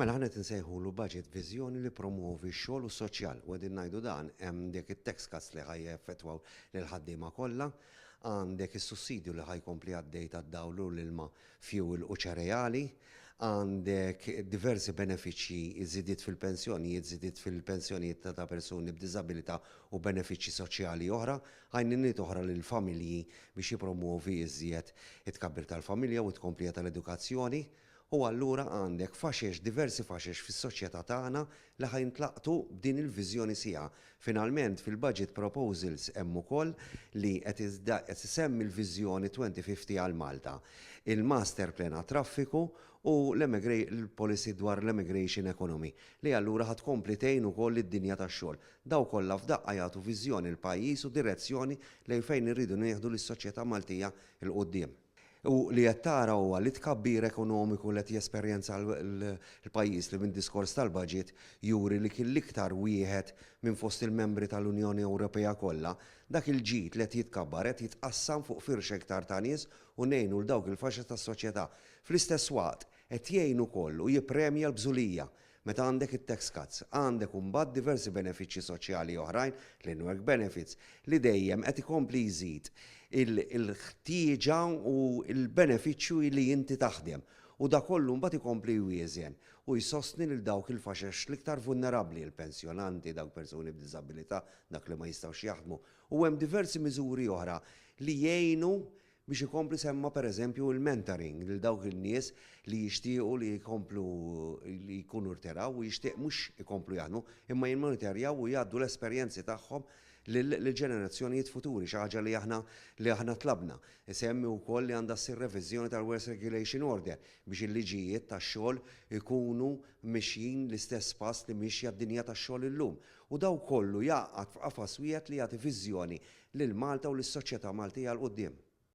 Mela aħna qed insejħulu budget viżjoni li promuovi x-xogħol u s-soċjal. U qegħdin ngħidu dan, hemm dik it-tax cuts li ħa jeffettwaw lill-ħaddiema kollha, għandek is-sussidju li ħa jkompli għaddej tad-dawl u l-ilma, fuel u ċereali, għandek diversi benefiċċji, żidiet fil-pensjonijiet, żidiet fil-pensjonijiet ta' persuni b'diżabilità u benefiċċji soċjali oħra, għajnuniet oħra lill-familji biex jippromwovi iżjed it-tkabbir tal-familja u t-tkomplija tal-edukazzjoni. U allura għandek faxex, diversi faxex fis-soċjetà tagħna li ħa jintlaqtu b'din il-viżjoni sieħa. Finalment fil-budget proposals hemm ukoll li qed isemmi l-viżjoni 2050 għal Malta, il-master plan għat-traffiku u l-policy dwar l-emigration economy li allura ħa tkompli tgħin ukoll lid-dinja tax-xogħol. Dawn kollha f'daqqa jagħtu viżjoni l-pajjiż u direzzjoni lejn fejn irridu nieħdu lis-soċjetà Maltija 'l quddiem. U li qed tara huwa li t-tkabbir ekonomiku li qed jesperjenza l-pajjiż li minn diskors tal-budget juri li kien l-iktar wieħed minn fost il-membri tal-Unjoni Ewropea kollha, dak il-ġid li qed jitkabbar qed jitqassam fuq firxa iktar ta' nies u ngħinu 'l dawk il-faxex tas-soċjetà. Fl-istess waqt qed jgħin ukoll u jippremja l-bżulija Meta għandek it-tax cuts, għandek imbagħad diversi benefiċċji soċjali oħrajn, l-in-work benefits, li dejjem qed ikompli jżid il-ħtieġa u l-benefiċċju li inti taħdem. U da kollu mbagħad ikompli jwieżen u jsostni lil dawk il-faxex l-iktar vulnerabbli, il-pensjonanti, dawk persuni b'diżabilità, dak li ma jistgħux jaħdmu. U hemm diversi miżuri oħra li jgħinu Biex ikompli semma pereżempju l-mentoring lil dawk in-nies li jixtiequ li jkomplu li jkunu rtiraw u jixtieq mhux ikomplu jaħdmu imma jimmonitorjaw u jgħaddu l-esperjenzi tagħhom lill-ġenerazzjonijiet futuri, xi ħaġa li aħna li aħna tlabna. Isemmi wkoll li għandha ssir reviżjoni tal-Works Regulation Order biex il-liġijiet tax-xogħol ikunu mixjin l-istess pass li mixja d-dinja tax-xogħol illum. U dawn kollu jgħaqqad f'qafas wieħed li jagħti viżjoni lil Malta u lis-soċjetà Maltija 'l quddiem.